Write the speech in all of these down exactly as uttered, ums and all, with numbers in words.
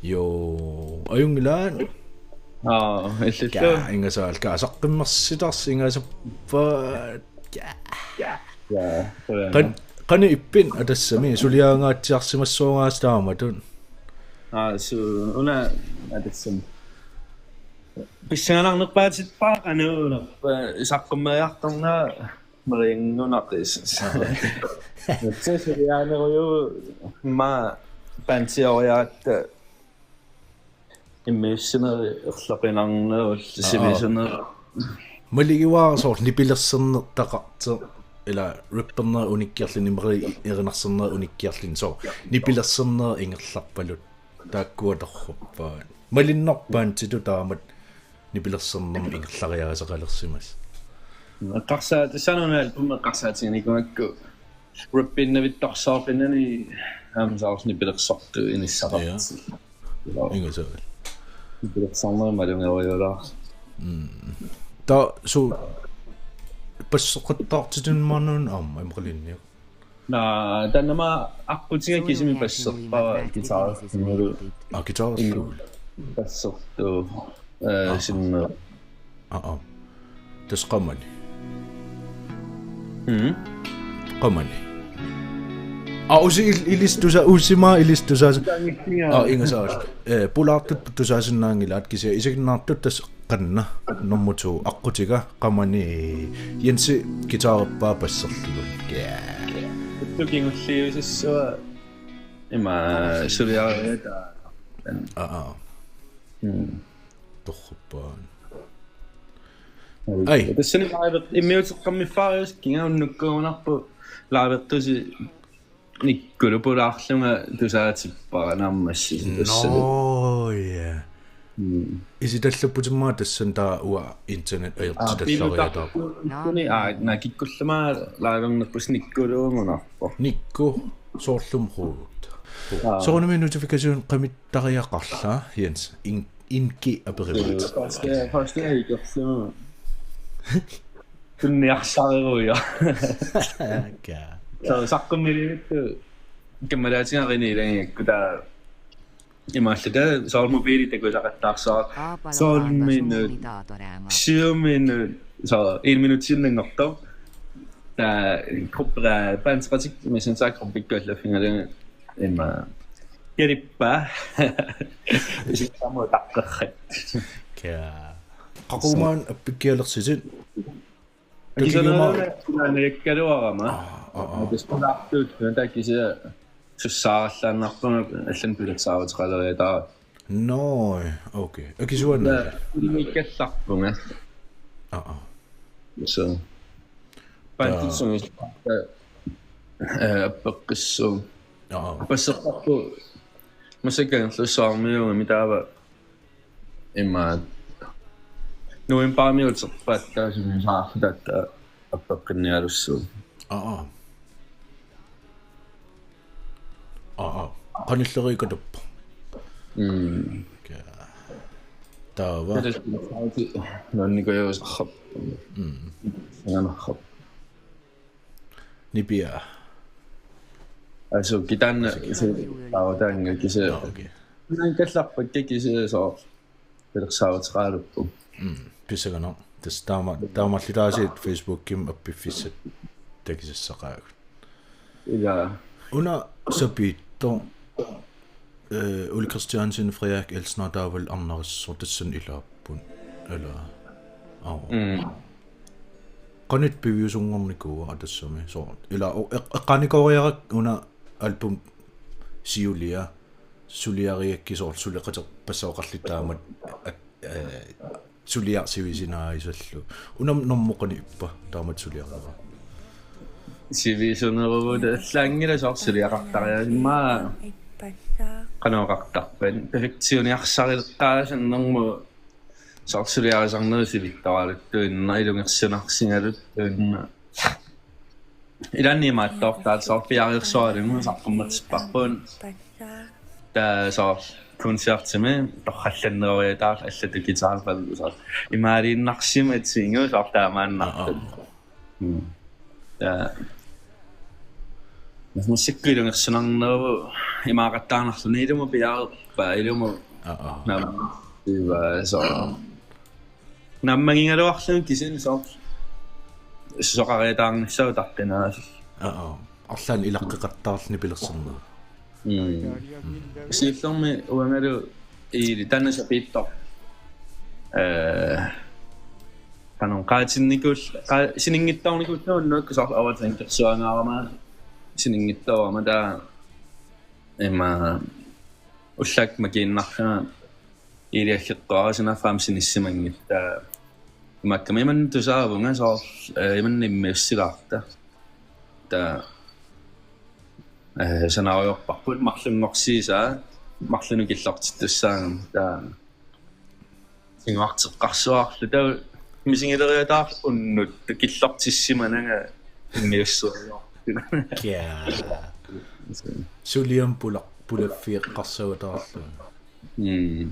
Joo, ajunngilaat. Aa, illillu. Kaa, ingasaal, kaa, saqqummersitarsi ingasappaat. Kaa. Ja, qan-, qanoq ippit atassami, suliaangaatsiarsimassuungaasi taamatut? Aa, su-, una atassami. Pissanganarnerpaatippaat qanoq una. Pa-, saqqummeriartornera merianngunaqis. Nutsa suliaanerujuuvoq immaqa bandsioriaratta immiussinerit erloqinarnerup. Aa. Sivisunerit. Maligivara soorlu nipilersorneq taqartoq ila rapperneq unikkiarluni meri erinarsorneq unikkiarluni soorlu nipilersorneq ingerlarpaluk taakkua torruppaat. Malinnaavoq banditut taamatut nipilersornermik ingerlariaaseqalersimasoq. Eqqarsaa-, tassaana una album eqqarsaatiginikuugakku rappiinnavittorsuarpinnani aamma soorlu nipilersortut inissaqartut. Ja. Ingasaal. Nipilersorneq malugerujuulara. Mm. Taava suut basseqattaartitinneq maannakkut aamma imaluunniit? Naa, taanna aamma aqqutiga kisimi basserpara guitarerlu. Aa, guitarerlu. Bassertoq, eh, Aa. Sinne. Aa, aa. Tassa qamani. Mhm. Qamani. Aa, usi il-, ilissi tusa-, usimaa ilissi tusaasa-. Taangissiga. Aa, ingasaal. Eh, pulaartut tusaasinnaanngilaat kisianni isiginnaartut tassa qanna. Nummer to, aqqutiga, qamani, Jensi guitarerpaa basserlugu. Ja. Uttut kingulliussua ima suliariata. Aa, aa. Mm. Torruppaat. Ai. Tassani live immiuteqqammiffaariusakkiga unnukkuugunarpoq livertusi Nikkulu pulaarlunga tusaatippara naammassisoq tassani. Nå, ja. Mm. Isitallapputimmaa tassani taava uanga internet ajortitallariataarpoq. Aa, biilutarput. Aa, naa kikkullu aamma livernerpusi Nikkuluugunarpoq. Nikku, soorlumi quut. Aa. Soorunami notification qamittariaqarla, Jens. In-, inki aperivaat. Første, første er ikke så. Tunniarsareruja. Kaa. So, saqqummiittut kammalaatigarinni ilagigakku taava imaalluta soorlu mobiili takusaqattaarsuaq. Soorlu minut. Syv minut. So, en minut siden den optog. Taava gruppe, bandseqatikka, Messenger gruppikkullu fingalu ima. Kerippaa. Isittamut taqqerrat. Kaa. Qaqugu maani appikkialersitit? Takigiuma. Kisanaruna nalikkaluarama. Aa, aa, aa. Taskulartut, taava kisianni sussaarallaannarpunga allan pilersaaruteqaleriataara. Nå, okay. Akisuanna. Taava, ulimikkallarpunga. Aa, aa. So. Bandit, som vi starter, eh, appeqqissuugut. Aa. Appasserparput massakkut angerlarsuarmiuugami taava immaqa novembarimi uterpaattaasumi saarfutatta appeqqinnialussuugut. Aa, aa. Aa, aa. Qanilleriikatuppoq. Mm. Kaa. Taava. Taava nuannikujuusarput. Mm. Sanganarput. Nipia. Asu kitaanna se taava taanga kisianni. Nå, okay. Naangallarpakka kisianni soorlu pilersaaruteqalerpugut. Mm, pissanganaq. Tassa taama-, taamaalillutaasiit Facebookimi appiffissat takisassaqaagut. Ilaa. Una sapiittoq, eh, Ole Kristiansen, Frederik Elsner taavalu Arnarisoq tassani ilaapput. Ilaa. Aa. Mm. Qanoq piviusunngornikuua tassami? Soorlu. Ilaa, o-, eq-, eqqaanikooriarakku una album siulia. Suliarigakkit soorlu suleqaterpassuaqarlutit taamatut, ak-, eh, suliaq sivisinaagisallu. Una normu qanoq ippa taamatut suliarnera? Sivisuneruvoq allaanngilaq soorlu suliaqartariaaseq immaqa qanoq oqartarpat. Perfektioniarsarileqqaasannermut soorlu suliarisarnerit sivittoraluttuinnaq ilungersunarsigaluttuinnaq. Ilaanni imaattoortaat soorlu piareersuarlugu saqqummersipparput. Taava soorlu koncertimi torrallanneroriataarlu allatut guitarerpallu soorlu. Imaaliinnarsimatigut soorlu taamaannartut. Aa. Mm. Taava. Massakkut ilungersunarneruvoq imaaqattaarnarluni ilumut piareerpaa ilumut. Aa. Naammagigaluarluni kisianni soorlu susoqariataarnissaa utaqqinaasoq. Aa. Arlaannik ilaqqeqattaarluni pilersorneq. Siullermik uangalu iili taanna sapiittoq. Eh, qanoq qaatinnikuull-, qa-, sininngitsoornikuullunga unnukkut soorlu avatankersuangaarama sininngitsoorama taava ima ullaakkut makiinnarlunga iiliaqqeqqaarsinnaaffa aamma sinissimanngitsoq taava imaakkamik imannak tusaavunga soorlu, eh, imannak immiussilaarta. Taava, eh, sanaarujorparput marlunngorsiisaa, marlunnik killortittussaagami. Taava singuarteqqarsuarlu taava misigileriataarlunga unnuk killortissimananga immiusseriarlunga. Kia. Suliam pula-, pulaffieqqarsuataarlunga. Mm.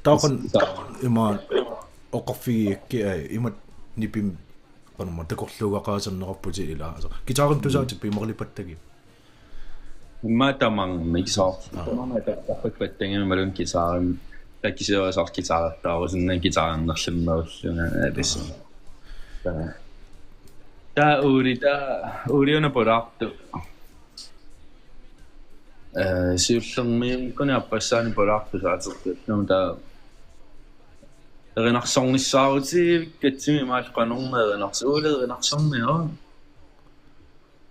Taava qanoq ima oqarfigigakkit, ai, imatut nipimik qanormaa takorluugaqaasarneqarputit ilaa. Guitarimik tusaatippa imaalipattagit? Immaqa tamarmik soorlu. Tamarmik takkuttarpakka pattagimmi imaluunniit guitarimik. Taava kisianni soorlu guitarertaarusunnanga guitarernerlunnerullunga aalissi. Taava. Taava Uuli, taava Uuli una pulaartoq. Eh, siullermik kuni appassaanik pulaartoq saatertallunga taava. Erinarsornissaarutigivikkatsigit imaallu qanormi erinarso-, Uuli erinarsorniaruk.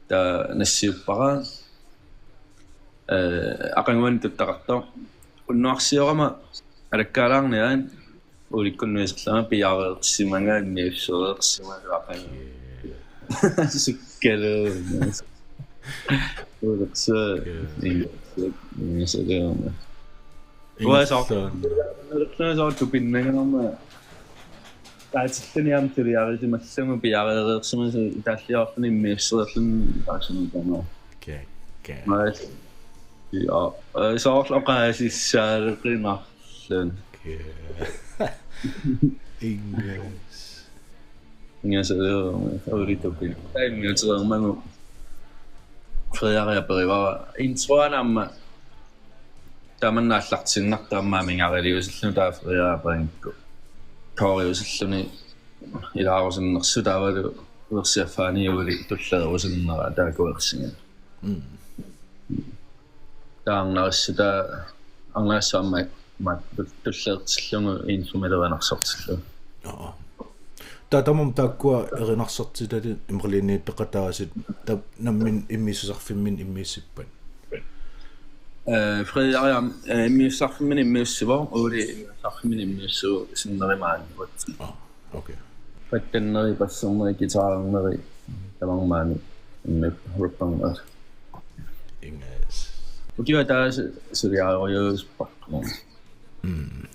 Taava nassiuppara. Eh, aqaguani tuttaqartoq. Unnuarsiorama alakkaalaarniarit Uulikkunnuiserlunga piareersimanga immiussereersimanga aqagu. Sukkaluunniit. Uliksa. Immiussereerma. Uanga soorlu. Uanga soorlu tupinnangaarama. Taatilluni aamma tuliarisimallugu piareereersimasoq itaalliorluni immiussereerluni taassumikkama. Okay, okay. Maas. Ja, eh, soorlu oqaasissaaleqinarluni. Okay. Ingas. Ingasaluunniit Uuli tupin. Taava immiutereermagu Frederiarperiva. Introanut aamma tamanna aallartinnartoq aamma amigariliuulluni taava Frederiarperiarukku. Kooriuulluni ilaarusunnersoq taavalu versiaffaani Uuli tullerusunnera taava kuersinga. Mm. Taarnarissut taava arnaassaammik maat tulleertillugu instrumentit erinarsortillugu. Aa. Taava tamarmik taakkua erinarsortitatit imaluunniit peqataasut taava nammineq immiussisarfimminni immiussippat? Eh, Frederiarperiaruk, eh, immiussisarfimminni immiussivoq, Uuli immiussisarfimminni immiussivoq sinneri maaniippoq. Aa, okay. Pattanneri, basserneri, guitarerneri, tamarmik maani immiupput, rifferneri. Ingas. Ukioq taava su-, suliarujuusupparput. Mm.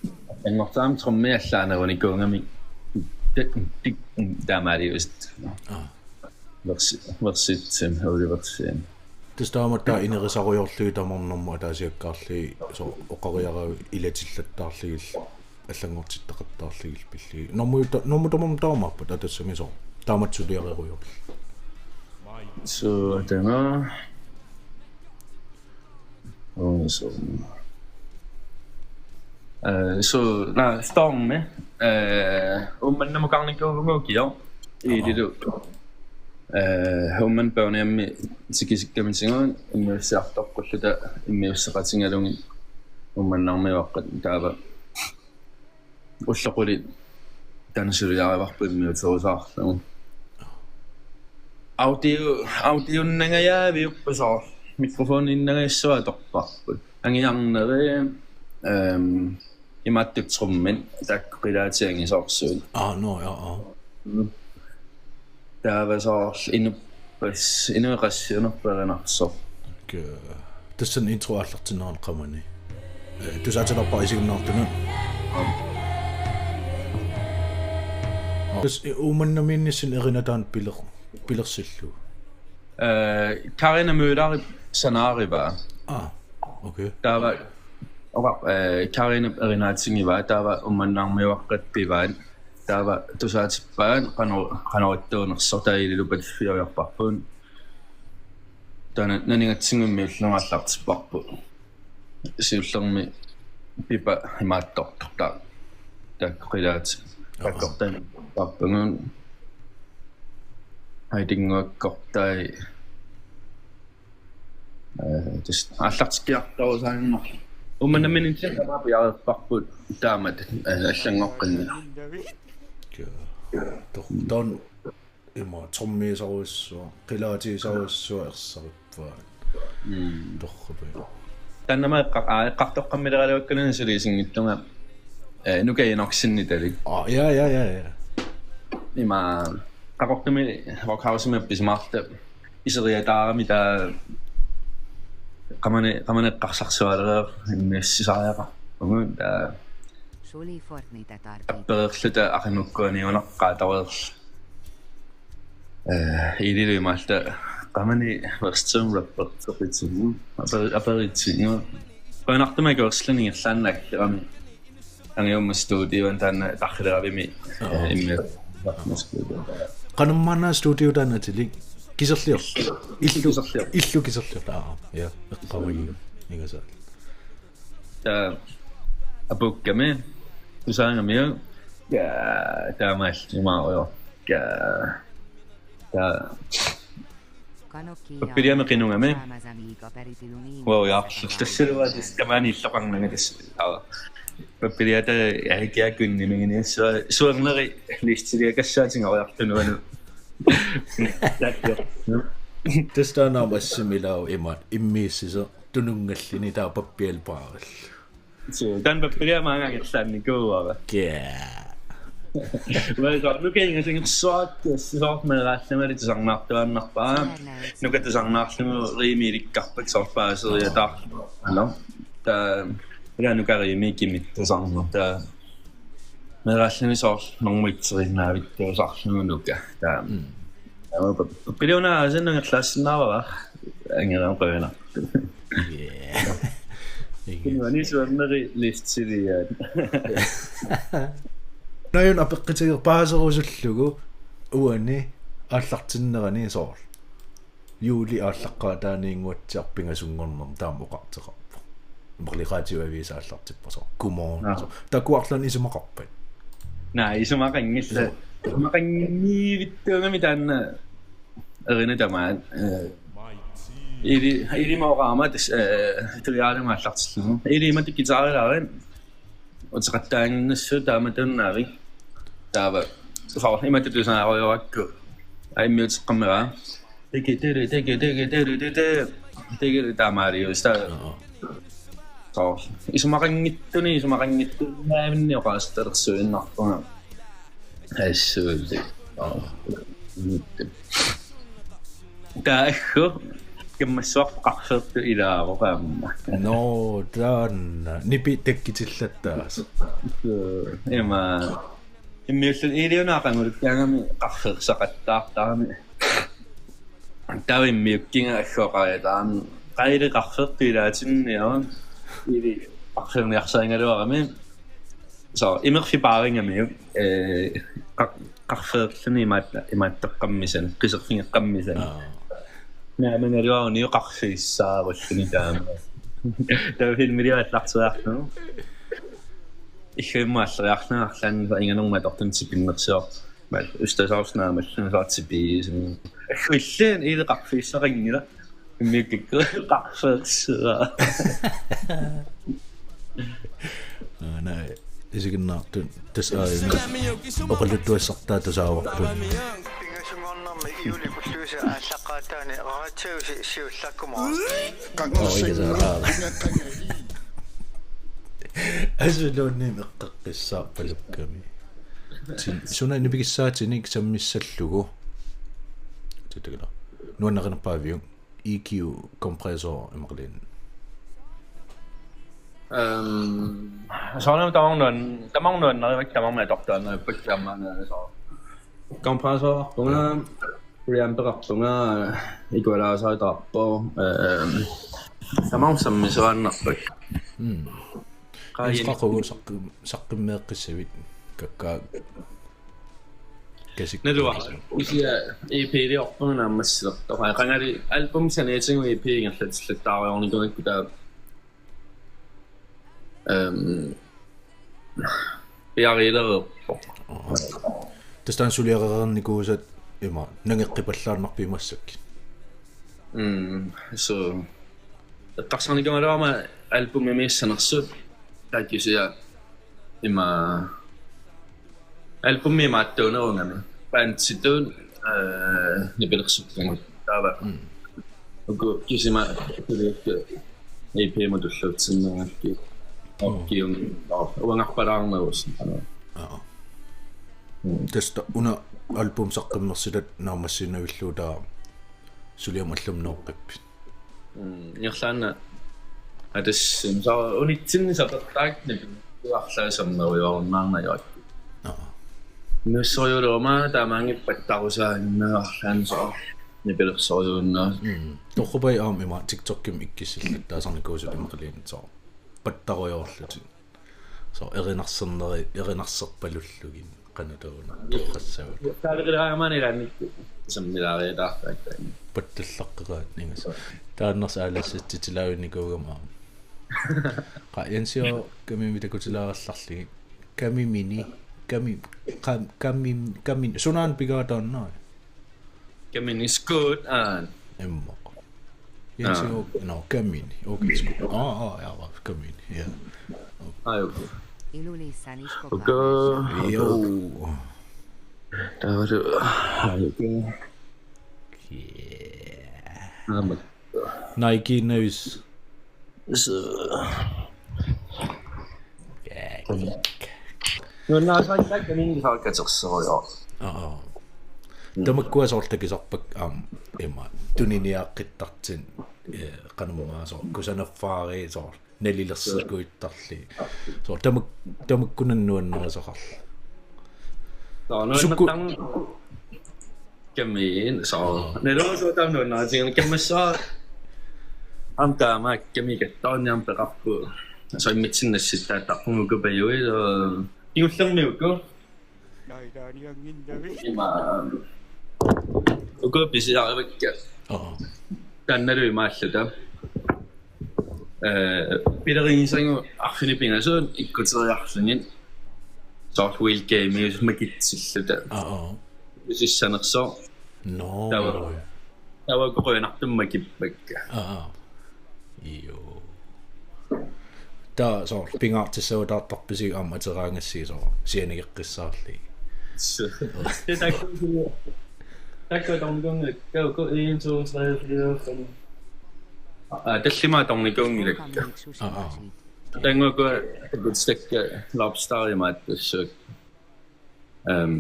Anngortaam trommi allaanerunikuugami tik, tik, taamaaliuuseq. Aa. Versi-, versitsim, Uuli versitsim. Tassa taama taava inerisarujoorlugit tamarnermut ataasiakkaarlugit soorlu oqariaravit ilatillattaarlugillu allanngortittaqattaarlugillu pillugit. Normu ta-, normu tamarmik taamaappat atassami soorlu. Taamatut suliarerujoorlugit. Suu, taanna. Oh, so. Eh, so, naa, Stormi. Eh, Uummannamukarnikuuvugut ukioq. Iililu. Eh, Uummannap børnehjemimi tikisikkamitigut immiussiartoqqulluta immiusseqatigalugit Uummannarmiuaqqat taava. Ullut qulit taanna suliarivarput immiuterusaarlugu. Audio, audionnangajaaviupput soorlu. Mikrofoniinnangajassuaq atorparput. Angiarneri, ehm, imaattoq trummit, taakku qilaatit angisoorsuit. Aa, nå, ja, aa. Mm. Taava soorlu inuppassuit, inuit qassiunerput erinarsoq. Okay. Tassani intro aallartinnerani qamani. Eh, tusaatilerpara isiginnaartunut. Tassa, eh, Uummannamiinnissinni erinataanut piler-, pilersillugu. Eh, Karina Møllerip sanaarivaa. Aa, okay. Taava, oqa-, eh, Karinap erinaatigivaa, taava Uummannarmiuaqqat pivaat. Taava tusaatippaat qano-, qanoq ittuunersoq taava Iililu patiffioriarparput. Taanna nanigatsinngummi ullumi aallartipparput. Siullermik Pipa imaattortoq taakku qilaat. Taakkortaani pappagun. Haidinguakkortai. Eh, tassa aallartikkiartorusaaginnarlugu. Uummannamiinni tamaat piareerparput taamatut, eh, allanngoqqinngilaq. Tor-, taanna ima trommiisarujussuaq, qilaatigisarujussuaq ersarippaat. Mm. Torrapaa. Taannami eqqa-, aa, eqqartoqqammileraluakkunani suli isinngitsunga, eh, Nuka Enoksenitalik. Aa, ja, ja, ja, ja. Ima Qaqortumi Rock House-imi appisimaarta iseriataarami taava qamani, qamani eqqarsarsualereerpoq immiussisariaqarpugut taava Suli Fortnite tarvitsee. Appereerluta aqimukkuaniunaqqaatareerlu. Eh, Iililu imaalluta qamani version rappertoqitigu. Aperi-, aperitsigu. Qujanartumik akuersilluta ingerlaannaq aggerami. Angiummat studioan taanna tarrileravimmi, eh, immiut. Qanormaanna studio taanna atilik? Kiserlior? Illu, Kiserlior. Illu Kiserlior. Aa, ja. Eqqaamagiga. Ingasaat. Taava apuukkami, tusaagamiuk, ja, taamaallu imaarujoq. Ja, taava Pappiliami qinugami. Wow, ja, tassaluaat tassa tamaani illoqarnanga tassa. Aa. Pappiliata ahikiakunni minginiassua suerneri listiliakassaatingoriartunuanu. Tassa taanna aamma assimilaau imaat immiussisoq tununngalluni taava pappialu paarillu. Suu, taanna pappiliaq maanga angerlaannikuuara. Kia. Uanga soorlu Nuka ingasangersuarakku soorlu meeraallimali tusarnaartuaannarpara. Nuka tusarnaarlugu riimi ilikkarpakka soorlu paaseriataarlugu. Ano. Taava ila Nuka riimi kimit tusarnaarlugu. Taava meeraallimi soorlu normut itseriinnaavittuusarlugu Nuka. Taava. Mm. Taava pap-, pappiliuna aasinnut ingerlaassinnaavara. Angerama qujanaq. Yeah. Inuani suerneri listiliaat. Najun apeqqutigeq paaserusullugu uani aallartinnerani soorlu. Juuli aallaqqaataaniinnguatsiarpoq pingasunngornermi taama oqartoqarpoq. Imerliqaatigut aviisa aallartippoq soorlu. Godmorgen. Aa. Soorlu. Takuarluunniit isumaqarpat? Naa, isumaqanngillat. Suu. Isumaqanngivittuugami taanna Erina tamaat, eh, Iili, Iilimooraama tassa, eh, tuliaralima aallartillugu. Iiliima guitarilaarit. Uteqattaaginnassuup taamatuinnaavik. Taava, soorlu imatut tusaarujorakku. Aimmiuteqqammeraa. Tiki, tiri, tiki, tiki, tiri, tiri. Tiki, taamaaliusta. Joo. Soorlu. Isumaqanngittunik, isumaqanngittuinnaavinnik oqaasertalersuinnarpunga. Assuuli. Aa. Taava aggu kammassuarput qarfeertut ilaavoq aamma. Nå, taanna. Nipi takkutillattaasut. Ima. Immiullugu Iiliuna aqagulukkaangami qarfeersaqattaartarami. Taava immiukkiga aggu oqariataarami. Qaa Iili qarfeertut ilaatinniaruk. Iili qarfeerniarsarigaluarami. Soorlu, imerfik paarigamiuk, eh, qa-, qarfeerluni imaat-, imaattoqqammisani, qiserfigeqqammisani. Aa. Naamagaluaruniuk qarfiissaarulluni taama. Taava filmiliorallarteriarlugu. Igginnut alleriarlunga arlaannik inganermut atortuni tipinnersior. Mal, Østerhavsnaamallunga soorlu tipiisumi. Aggu illit Iili qarfiissaqanngilaq. Immiukkikku qarfeersuaq. Aa, naa, isiginnaartut tassa aajuna oqaluttuassartaa tusaavarput. Pingasunngornermi juulikkulluisa aallaqqaataani radiusi siullakkumaarpoq. Oo, ikisaaraa. Asuluunniit eqqaqqissaarpalukkami. Tin-, suna nipigissaatinik sammissallugu. Tutukila. Nuannarinerpaaviuk? E Q kompressor imaluunniit. Ehm, soorunami tamarmik nuan-, tamarmik nuannarivakka, tamarmik atortuaannarivakka, taamaana soorlu. Kompressorpunga, preampeqarpunga, equalizeritaarpoq, ehm, tamarmik sammisuaannarpakka. Mm. Qaa Iili. Qaqugu saqqum-, saqqummeeqqissavit kakkaak. Kasik. Naluara. Usia E P-liorpunga naammassilertoq. Qangali album saniatigut E P ingerlatillattaarujoornikuugakku taava. Ehm, piariilereerpoq. Tassa taanna suliarereernikuusat ima nangeqqipallaannarpit massakkut. Mm, so eqqarsarnikuugaluarama albumimiissanersut taakkuupput ima albumi imaattuunerugami. Banditut, eh, nipilersortagit. Taava. Mm. Uku kisima suliakka E P-mut tulluutsinnerugakkit. Mm. Okkium, oh, uangarpalaarnerus. Aa. Mm. Tassa una album saqqummersitat naammassiinnavillugu taava suliamut allumut nooqqippit? Mm, ingerlaannaq. Aa, tassa, so, unitsinni sapertaakni arlaat sammerujoorunnaarnajoakku. Aa. Nuussorujussuuvoq taamaanngippat pattarusaaginnarlugu arlaanni so nipilersorujussuuvoq. Mm. Torrupai aamma ima TikTokimi ikkussillataasarnikuusulimmaqaliinitsoq. So erinarsorneri, erinarsorpalullugit qanoq taanna torrassavat. Taaleqileraangamaana ilaannikkut sammilaariataartaakkaani. Pattallaqqeqaat ingas. Taanna aalassatitsilaavinnikuugama aamma. Qa Jensio kamimi takutilaarallarlugit. Kamimini, kami, kam, kamim, kamin, sunaana pigaataannaa. Kamini skuut, aa. Imma. Jensio, no, kamini. Okay, skuut. Aa, aa, ja, kamini. Ja. Aa, joo. Iluliissaaniiskop. Okay. Joo. Taava. Aa, okay. Yeah. Aamma. Nike News. So. Nuannarisartakka mingi saakkaterserujoor. Aa. Mm. Tamakkua soorlu takusarpakka aamma ima tuniniaaqqittartut, eh, qanormaa soorlu kusanarfaarii soorlu nalilersuuguittarlugit. Soorlu tamak-, tamakkunani nuannarisaqarluni. Soorlu sukku- nuannertarn- Kamiin, so. Aa. Naluara suut taama nuannaarutigineq kammassuara. Aamma taama kamiikkattaarniarneq peqarpoq. So immitsinnut nassittaattarpugut uku pajuit, so. Kingullermi uku. Ima. Uku pisiarivakka. Aa. Taannalu imaalluta. Eh, pilerigisagut arfineq pingasunik ikkuteriarlugit. Soorlu Wheel Game-iusut makitsilluta. Aa, aa. Pisissanersoq. Nå. Taava. Taava uku qujanartumik makippakka. Aa, aa. Joo. Taava soorlu pingaartissagutaartarpisiuk aamma ateraangassi soorlu sianigeqqissaarlugit. Taakku, taakku atornikuunngilakka, uku en, to, tre, fire, fem. Aa, tallimat atornikuunngilakka. Aa, aa. Taanna uku takuttakka lobster imaattussaapput. Ehm,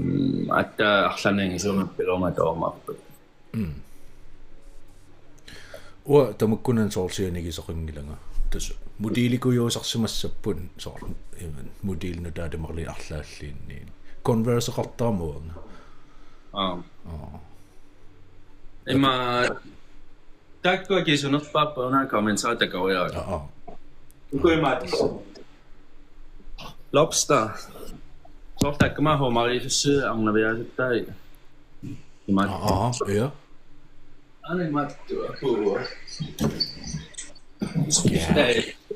aatsaat arlaannik angisuumik pilormat toomaarput. Mm. Uanga tamakkunani soorlu sianigisaqanngilanga. Tassa modelikujuusarsimassapput soorlu, ehm, modelinut taatimarli arlaalliinni. Converse-eqartarama uanga. Aa. Aa. Ima taakku akisunerpaapput una kommentarit takoriaruk. Aa, aa. Uku imaattoq. Lobster. Soorlu taakkuma humarisussi arnaviaasuttai. Imaat. Aa, aa, ja. Aana imaattoq, apuu. Ja.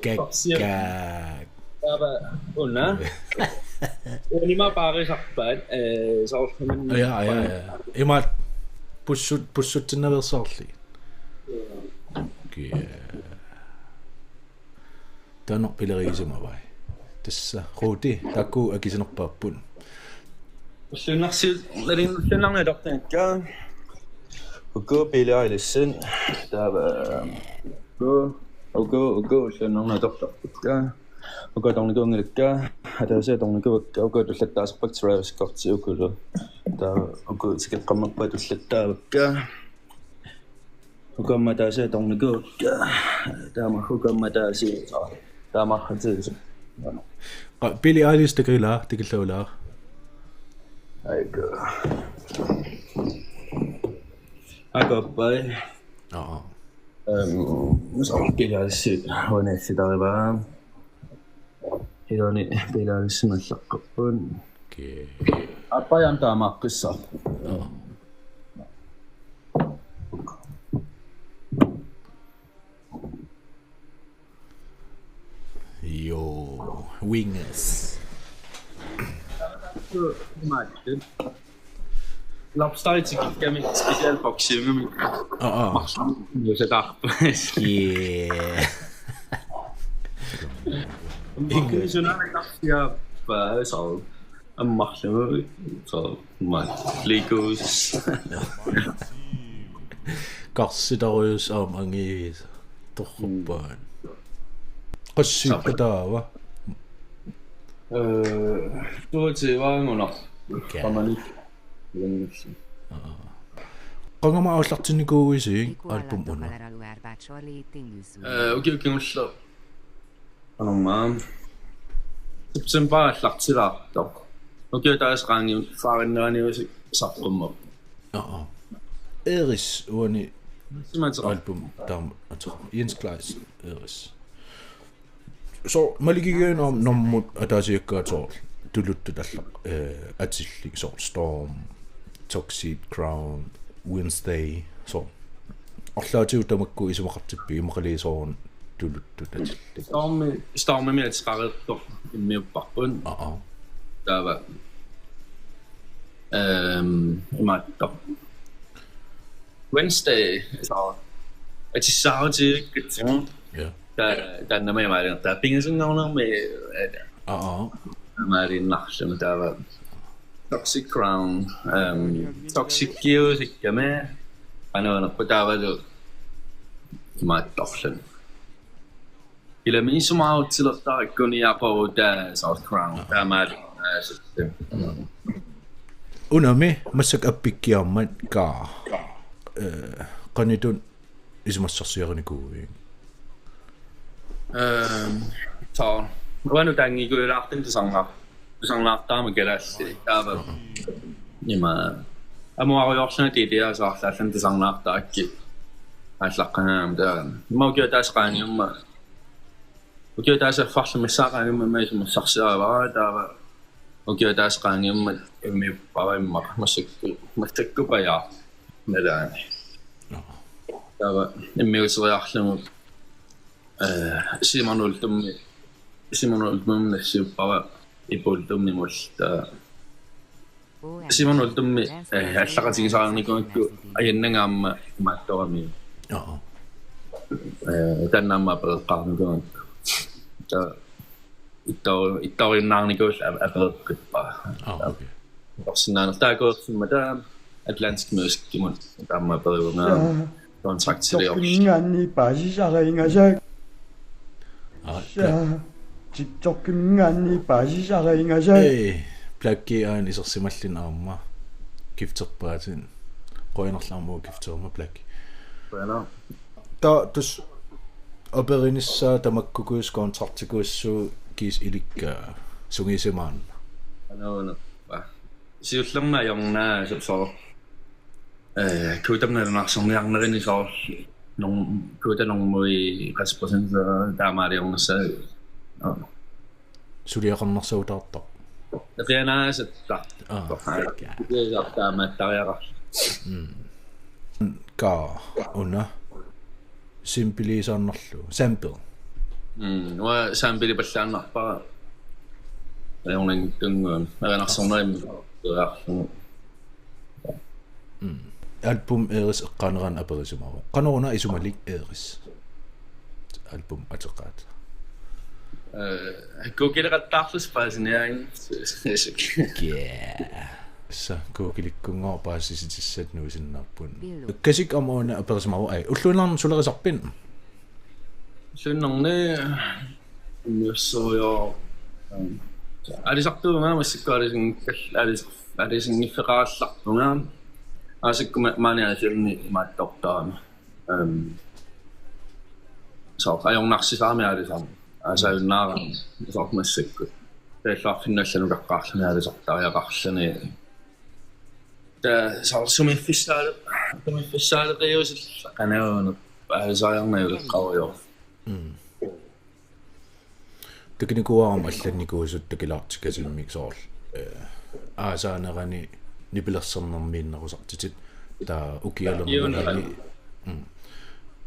Kak-, kak. Taava una. Unima paarisarpaat, eh, soorlu man-, ja, ja, ja. Imaat pussut-, pussutsinnaveersaarlugit. Okay. Taanna pilerigisimavai. Tassa, Ruuti, taakku akisunerpaapput. Ulluinnarsiut, nalin-, ulluinnarni atortagakka. Uku Billie Eilishit, taava, uku, uku, uku, ulluinnarni atortarpakka. Uku atornikuunngilakka, ataasiaq atornikuuakka, uku atullattaasarpakka Travis Scott ukulu. Taava, uku tikeqqammerput atullattaavakka. Uku aamma ataasiaq atornikuuakka. Taama uku aamma ataasiaq. Taama aatsaat. Qa-, Billie Eilish takila, takillugu. Aiko. Akoppai. Aa. Ehm, so Billie Eilish, uani sitarivaa. Iloni Billie Eilish mallaqqappun. Okay. Aappaajaam taamaaqqissaaq. Joo, Wingers. Lobster tikikkamik special boximik. Aa. Nuusatarpas. Yeah. Ingisunaartarsiappaa soo. Ammarlugu soo ma likus. Karsitarujus aam angivis torruppaat. Qassiuppataava? Eh, tuutivaangunaq. Okay. Qamanik. Qangama aallartinnikuuisi album una? Eh, ukiut kingulleq. Qanormaa. September aallartilaartoq. Ukiut taas qaangi faarinneraniusi saqqummerpoq. Aa. Eris uani Simatsera. Album taama ateqarpoq Jens Kleist Eris. Soo maligigaanni aamma normut ataasiakkaat soorlu tuluttut alla eh, atillit soorlu Storm, Toxic Crown, Wednesday, soo. Arlaatigut tamakku isumaqartippigit imaluunniit soorlu tuluttut atillit? Stormi, Stormimi ateqareersoq immiupparput. Aa. Taava ehm imaattoq. Wednesday, so atissaarutigikkatsinni. Ja. Taava taannami imaaliortarput pingasunngornermi Aa. imaaliinnarlugu taava Toxic Crown, ehm Toxic Kiusikkami qanoq-una taavalu imaattorluni. Ilami isumaarutsilertarakkuniaqaru taava South Crown taamaali. Unami massakkut appikkiarmat Kaa. Eh, qanoq-una isumassarsiarinikuuit? Ehm so uanga taanngikulaartun tusarnaar tusarnaartarama kalaallit taava. Ima amuarujoorlunga tiitiasaarlaallun tusarnaartarakkit aallaqqaannarama taava. Ima ukiut taas qaangiummat ukiut taas affarlu missaat qaangiummat ima isumassarsiarivara taava. Ukiut taas qaangiummat immiuppara immaqa massakku massakkupajaaq nalaani. Taava immiuteriarlugu eh Simon Uldummi Simon Uldummi nassiuppara Ipuldummimut taava Simon Uldummi eh allaqatigisarnikuuakku ajannangaamma maattorami. Aa. Eh taannaamma apereqqaarnikuuakku. Taava ittor ittorunnaarnikuullunga apereqqippara. Aa, okay. Orsinnaanertaakuersimmata Atlantic Musicimut taama aperivunga kontraktilior. Tokkimingaanni paasisariingasaak. Aa, Sa TikTokimingaanni paasisariingasaak. Ee, Blacki aana isersimallin aamma. Gifterpaatin. Qujanarlu aamma gifterma Black. Bueno. Taava tassa aperinissaa tamakkukuis kontraktikuissuu kiis ilikka sungiusimaarna. Anuuna. Siullermik ajornaa soo. Eh, kuutamik nalunaarsorniarnerini soo. Nung kuuta nungmui qaspasin taamaaliornissaa. Suliaqarnersaataartoq. Qianaasatta. Aa. Qianaasatta taamaattariaqar. Kaa una. Sample-iisaannarlugu. Sample. Mm, uanga sample-ipallaannarpara. Ajornanngitsunnguamik. Nalunaarsornerini qiarlugu. Album Eris eqqaanerani aperisimavoq. Qanoruna isumalik Eris? Album ateqaat. Eh, Google-eqattaarlusi paasiniaannarlugu. Yeah. Sa Google-ikkunngooq paasisitissat nuisinnaapput. Kasik aamma una aperisimavoq ai. Ulluinnarni sulerisarpit? Ulluinnarni immiussorujuk. Aalisartuunga massakkut aalisinngikkaal aalis aalisinngiffeqarallarpunga. Aasakkut maani Aasianni imaattortarami. Ehm. Soo ajornarsisaami aalisarneq. Aasajunnaarami soo massakkut. Taavalu arfineq-allanut ukaqqaarluni aalisartariaqarluni. Taava soo sumiiffissaale sumiiffissaaleqiusillugu qanoq-una aalisariarneq uleqqarujoor. Takunikuuara aamma allannikuusut takilaartikasimmik soorlu. Eh, aasaanerani nipilersornermiinnerusartitit, taava ukialernerani, mm,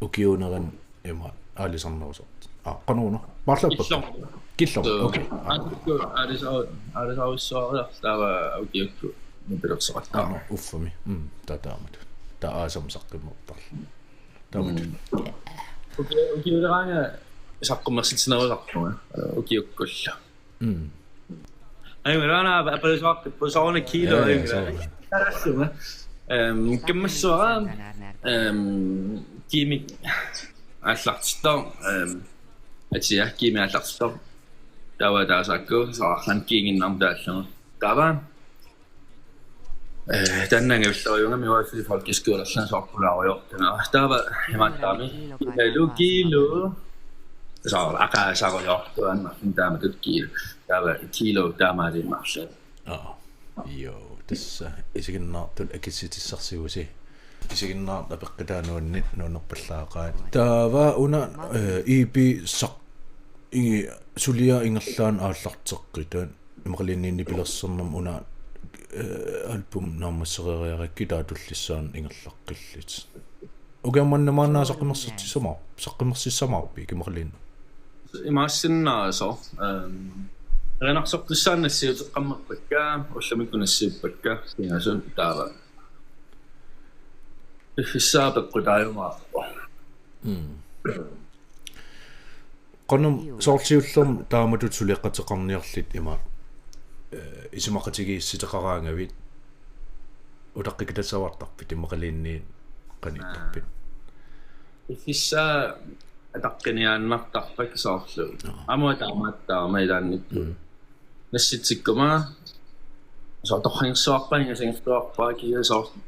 ukiuunerani ima aalisarnerusartut. Aa, qanoruna? Paarlappa? Killormut. Killormut, okay. Aa, okay. Aalisarut, aalisarujussuariarlunga taava ukiukkut nipilersoqattaarlunga. Aa, uffami. Mm, taava taamatut. Taava aasami saqqummertarlunga. Taamatut. Mm. Uki-, ukiuleraangat saqqummersitsinerusarpunga. Ukiukkullu. Mm. Ai, miraana apalisvaqqippu sooruna Kilo. Ja, ja, ai, sooruna. Tarassuma. Ehm, kammassuara, ehm, Kiimik aallartittoq, ehm, atia Kiimik aallartittoq. Taava taasaakku soorlu Kiinginnarmi taallugu. Taava. Eh, taanna angajullerujuugami uagut folkeskolerluta soorpulaariortuna. Taava imaattarami. Kilo, Kilo. Soorlu aqaasarujoortuaannarluni taamatut Kilo. Taava Kilo taamaaliinnarlugu. Aa. Joo, tassa isiginnaartut akissutissarsivusi. Isiginnaartut apeqqutaat nuanni-, nuannerpallaaqaat. Taava una, eh, E P saq-, i-, suliaq ingerlaannaq aallarteqqitat. Imaluunniit nipilersornermut una, eh, album naammassereeriarakkit taava tullissaanut ingerlaqqillutit. Ukiormanna maanna saqqummersitsissamaar-, saqqummersissamaarpit imaluunniit? Imaassinnaasoq, ehm, erinarsortussaannik nassiuteqqammerpakka, ullumikkut nassiuppakka, pingasut taava. Piffissaq peqqutaajumaarpoq. Mm. Qanoq soorlu siullermik taamatut suleqateqarniarlutit ima, eh, isumaqatigiissuteqaraangavit utaqqikatassavaartarpit imaluunniit qanoq ittarpit? Piffissaq ataqqiniaannartarpakka soorlu. Aa. Aamma taamaattarama ilaannikkut. Mm. Nassitsikkuma soorlu torragersuarpaa, ingasangersuarpaa kisianni soorlu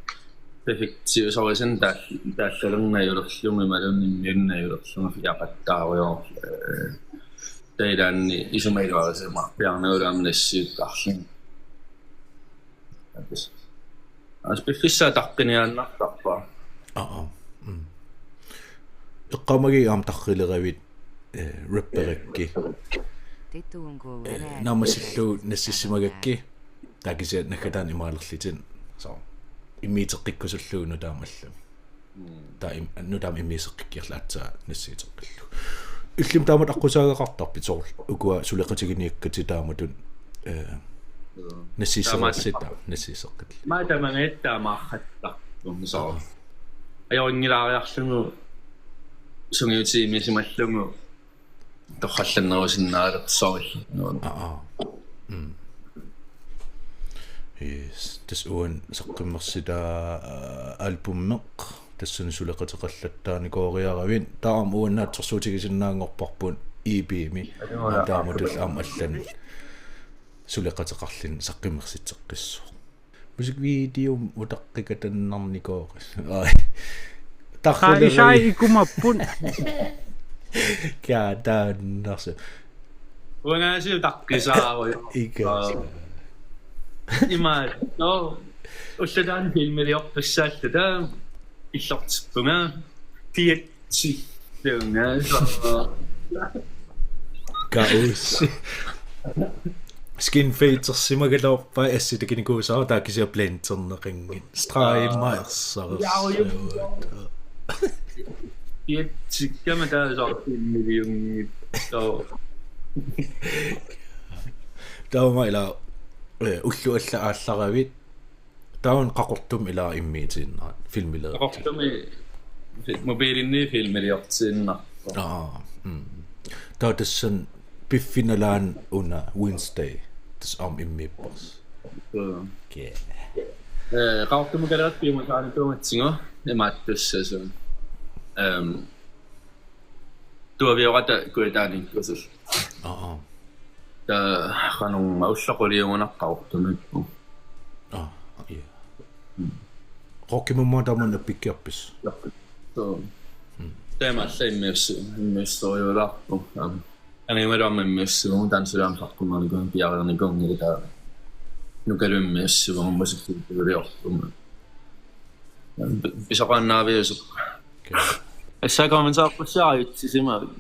perfektiusorisan taal-, taallalernaajulerlunga imaluunniit immiunnajulerlunga fiaqattaarujoor. Eh, taava ilaanni isumagiluarisimaarpiarnagulu aamma nassiuttarlunga. Atas. Aas piffissaq ataqqiniaannartarpara. Aa, aa. Mm. Eqqaamagiga aamma tarrileravit, eh, rapperakki. Eh, naammassillugu nassissimagakki. Taava kisianni naggataani imaalerlutit. Soorlu immiuteqqikkusullugu nutaamik allami. Mm. Taava im-, nutaamik immiuseqqikkiarlugu aatsaat nassiuteqqillugu. Illimmi taamatut aqqusaagaqartarpit soorlu ukua suleqatiginiakkatit taamatut, eh, mm, nassiusseriarlutit taava nassiusseqqillugu? Maanna tamangajatta taamaarrattarpunga soorlu. Aa. Ajoringilaariarlugu sungiutigut immiussimallugu torrallannerusinnaalersoq soorlu. Aa, aa. Mm. Yes. Tassa uani saqqummersitaa, aa, albumeq. Tassani suleqateqallattaarnikooriaravit. Taava aamma uani naatsorsuutigisinnaanngorparput E P-mi. Ajoraluarpara. Taamatullu aamma allanik suleqateqarluni saqqummersitseqqissaaq. Musikvideomi utaqqikatannarnikooq. Ai. Tarrilerui. Qaalisai ikumapput. Kaataannarsu. Uangaasiit utaqqisaarujuk. Ika. Aa. Imaattoq. Ullataani filmiliortussaalluta. Illortippunga. Piatsi. Lunga, so. Kaos. Skin fade-ersimagaluarpaa assi takunikuusara taava kisianni blenderneqanngitsoq. Streg-imma ersarissavaa. Piatsikkama taava soorlu milliungit. So. Taava ila, eh, ullut allat aallaravit. Taava una Qaqortumi ila immiutiinnarpit filmiliortut. Qaqortumi fi-, mobiilinni filmiliortiinnarpoq. Aa, mm. Taava tassani piffinalaani una Wednesday. Tassa aamma immiupparsi. Mm. Okay. Eh, Qaqortumi kalaallit piumasaqarnikuugatsigu imaattussasut. Ehm, Tuaviorata kujataaniikkusulluta. Aa, aa. Taava qanormaa ulloq quliugunarpoq Qaqortumiippugut. Aa, ja. Mm. Rocky Mumma tamanna appikkiarpis. So. Mm. Taama alla immiussi-, immiussoriulaarpoq. Aamma. Angimalu aamma immiussivugut taanna suli aamma saqqummiunikuunngilara piareernikuunngilaq taava. Nukalu immiussivugut musikkiliorpugut. Pi-, pisoqaannaaviusoq. Okay. Assaakoruminsaarpussiarajutsigisimaarput.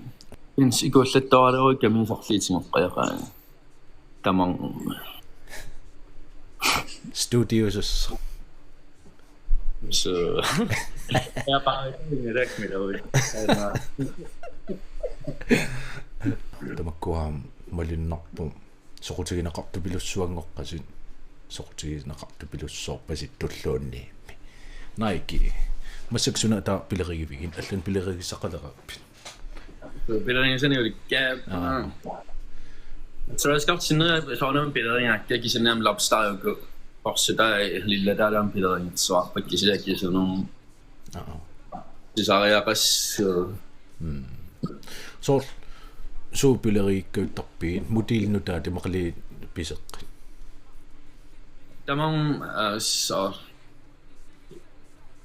Ins ikuallattoraluarukku kamiusarliutigoqqajaqaanga. Tamanna. Studiusussa. So. Ja, bare en række med derude. Tamakkua malunnarpoq soqutigineqartupilussuanngoqqasit, soqutigineqartupilussuarpasit tulluunniimmi. Naiki. Massakkut suna taava pilerigivigit, allanut pilerigissaqalereerpit? Pilerigisani ulikkaat. Travis Scott sinne soorunami pilerigaakka, kisianni aamma Lobster uku orsutai lilla taalaam pilerigissuarpakka kisianni kisunum. Sisariaqas. Soorlu suut pilerigikkajuttarpigit, modelinut taava immaqaluunniit piseqqit? Tamarmik, øh, så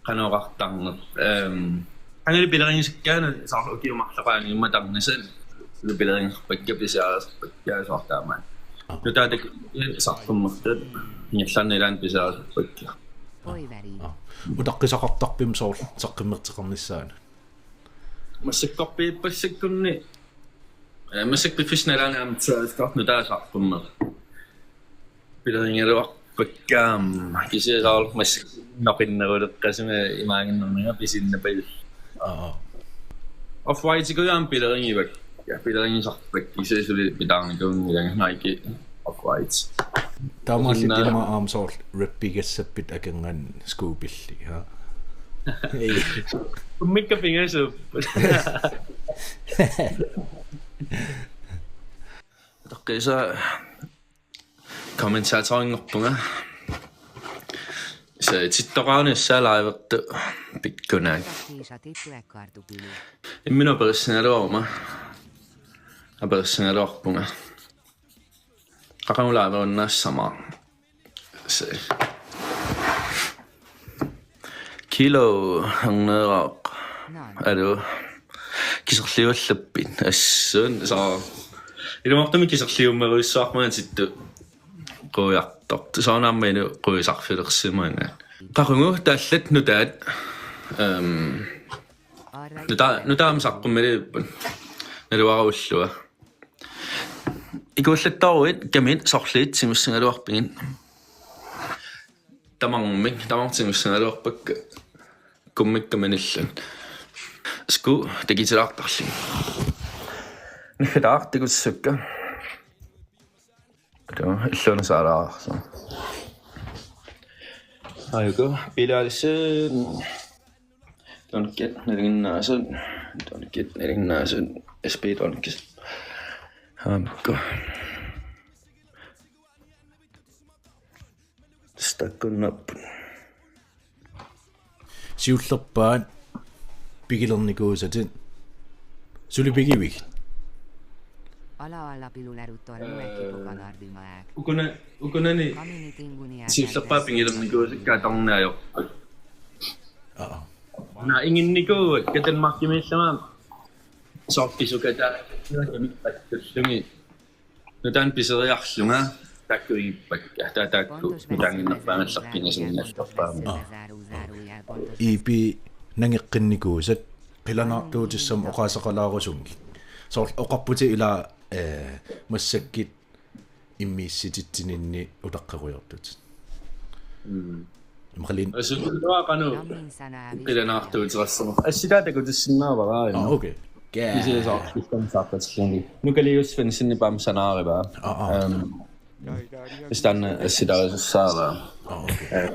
qanoq oqartarneq. Øhm, angeli pilerigisakkaanni soorlu ukiut marluk qaangiummat tarnissat pilerigisarpakka, pisiarisarpakka soorlu taamaat. Nutaat taakku saqqummertut ingerlaannaq ilaanni pisiarisarpakka. Utaqqisaqartarpimmi soorlu saqqummerteqarnissaanut? Massakkorpiippassakkunni, øh, massakkut piffissap nalaani aamma Travis Scott nutaaq saqqummerpoq. Pilerigigaluarpakka aamma. Kisianni soorlu massakkut noqinneruleqqasumik imaanginnarnanga pisinnaappoq. Aa. Off-White-ikkut aamma pilerigivakka. Ja, pilerigisarpakka. Kisianni suli pitaarnikuunngilanga, Nike Off-White. Taamaalillutit immaqa aamma soorlu rappigassappit akornanni skuupilli, ha? Ei. Ummikka pingasuupput. Taqqisa kommentaatorinngorpunga. Se tittoqarnissaa livertu pikkunaak. Imminut aperissagaluaruma. Aperissagaluarpunga. Qaqugulaarunnaassamaa. Se. Kilo anneeraq. Alu. Kiserliuallappit. Assuun. Så. Ilumoortumik kiserliummerujussuarmanga tittoq quiartortoq. Soorunami inuit quiarfilersimagai. Qaqugu taallat nutaat. Øhm, nuta-, nutaamik saqqummiipput. Naluara ullua. Ikuallattoruit kamit sorliit timissagaluarpigit. Tamarmik, tamarmik timissagaluarpakka. Kummikka minillat. Sku takitilaartarlugit. Naggataa takussukka. Taava illuuna saalaarsu. Ajuku, Pele Alsen. Tonikit nalinginnaasut, tonikit nalinginnaasut, S P tonikit. Aamma. Stakkunnapput. Siullerpaat pigilernikuusatit. Suli pigivigit? Ala ala pilularuttoornu äkki pokanardimaak. Ukuna, ukunani Kamini tinguni siullerpaat pigilernikuusakka atorneq ajorput. Aa. Naa inginnikuuakka Danmarkimiillama soorlu pisukataa kamippattullugu. Nutaamik piseriarlunga taakku igippakka. Taava taakku nutaannginnerpaangallarput, pingasunnerpaamik. Aa. Iipi nangeqqinnikuusat qilanaartuutissamik oqaaseqalaarusunngillat. Soorlu oqarputit ilaa, eh, massakkut immiussititsininni utaqqerujoortutit. Mm. Immaqaluunniit. Asukua qanoq qilanaartuuteqarsimavoq. Assitaa takutissinnaavara. Ah, okay. Kisianni soorlu saqqatillugu. Nukalius Svendsenip aamma sanaarivaa. Ah, ah. Øhm, Hvis den er assitaarissavaa. Ah, okay.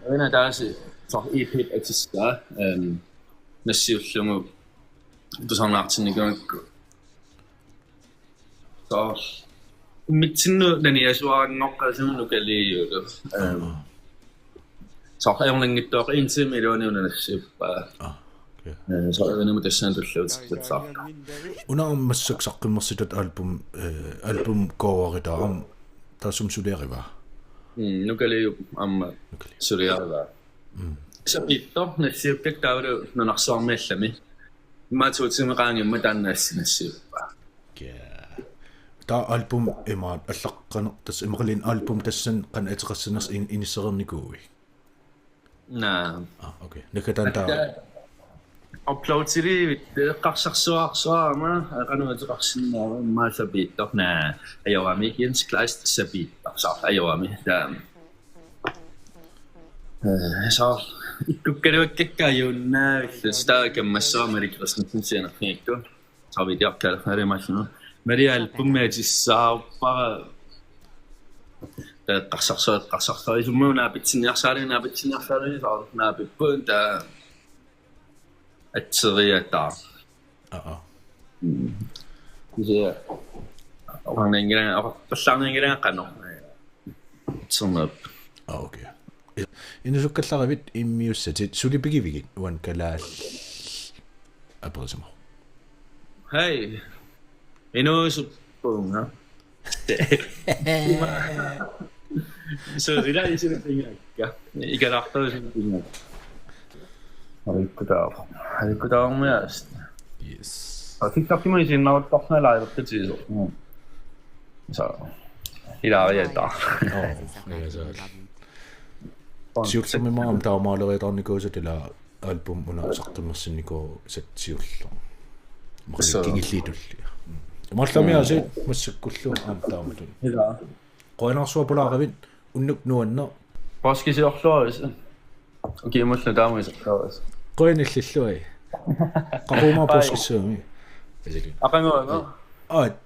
Una taasi soorlu E P atissaa, øhm, nassiullugu tusarnaartinnikuugakku. Soorlu immitsinnut naniasuaranngoqqasimut nukaliulluni. Øhm, soorlu ajornanngitsuaqqat en time iluanut una nassiuppaa. Ah, okay. Øh, soorlu iluanut tassani tulluutitsaartoq. Una aamma massakkut saqqummersitat album, eh, album coveritaat aamma taassuma suliarivaa? Mm, nukaliup aamma suliarivaa. Sapiittoq nassiukkakku taavalu nunarsuarmi allami. Immaqa to timer qaangiummata taanna assi nassiuppaa. Ja. Taava album imaat allaqqaneq tassa immaqaluunniit album tassani qanoq ateqassanersoq in-, inissereernikuuit? Naa. Ah, okay. Naggataa taava. Uploadiliivit eqqarsarsuarsuarama qanoq ateqarsinnaava, immaqa sapiittoq, naa, ajorami, Jens Kleist sapiittoq, soorlu ajorami taama. Eh, så ikkukkaluakkakka ajunnaavillusi, taava kammassua Malik Christensen sianerfigikku. Saavitiarkaalernarimaallugu. Malik albummi atissaarpara. Taava eqqarsarsu-, eqqarsarsuarisimmavunga naapitsinniarsariga, naapitsinniarsariga, soorlu naapipput taava atseriataa. Aa. Kisianni oqarnianngilanga, oqarpallaarnianngilanga qanoq. Atsernap. Aa, okay. Inuusukkallaravit immiussatit, suli pigivigit uani kalaallit aperisumik? Hej. Inuusuppunga. So, ila isipingaakka. Ikalaartoq isipingaakka. Alikkutaaq. Alikkutaarmiaast. Yes. Og TikTok-imut isiginnaaruttornera live-ertutigisoq. Mm. Så. Ila aviataa. Oh, ja, så. Siullermik aamma taamaaleriataarnikuusat ila album una saqqummersinnikuusat siulleq. Marluk kingulliit tulliit. Marluk aamma aasiit massakkullu aamma taamatut. Ila. Qujanarsuaq pulaaravit, unnuk nuanneq. Poorskisiorluarisi. Ukiumullu taama iserluarisi. Qujanaq illillu. Qaqugumaarpoq. Poorskissuarmi. Aqaguagu. Aat.